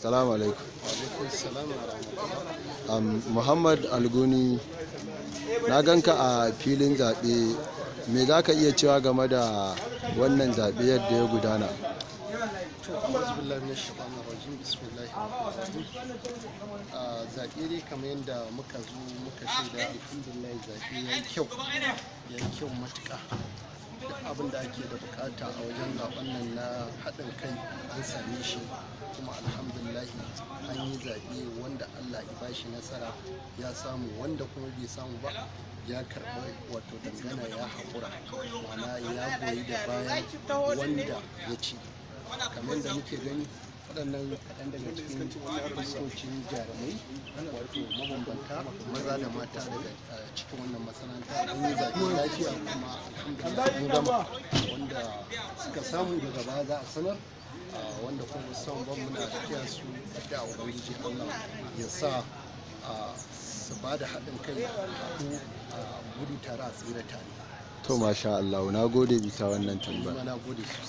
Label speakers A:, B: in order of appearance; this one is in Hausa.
A: Salamu alaikum.
B: Alaikum salam wa rahmatullah.
A: Muhammad Alguni, na ganka a filin zaɓe. Me za ka iya cewa game da wannan zaɓe yadda ya gudana?
B: To, a'udhu billahi minash shaitanir rajim. Bismillahir rahmanir rahim. Zaɓe dai kamar yadda muka zo muka shaida, alhamdulillah, zaɓe ya yi kyau, ya yi kyau matuƙa. Duk abin da ake da bukata a wajen zaɓen nan na haɗin kai an same shi, kuma alhamdulillah an yi zaɓe. Wanda Allah ya bashi nasara ya samu, wanda kuma bai samu ba ya karɓi, wato dangana ya haƙura, ma'ana ya goyi da bayan wanda ya ci. Kamar yadda muke gani, waɗannan kaɗan daga cikin fuskocin jarumai, wato mabambanta, maza da mata, daga cikin wannan masana'anta. An yi zaɓe lafiya kuma alhamdulillah an gama. Wanda suka samu daga baya za a sanar, wanda kuma ba su samu ba muna taya su addu'a, Ubangiji Allah ya sa su ba da haɗin kai, a haɗu a gudu tare a tsira tare.
A: To, masha Allah, na gode bisa wannan
B: Ni
A: tambaya.
B: ma na gode sosai.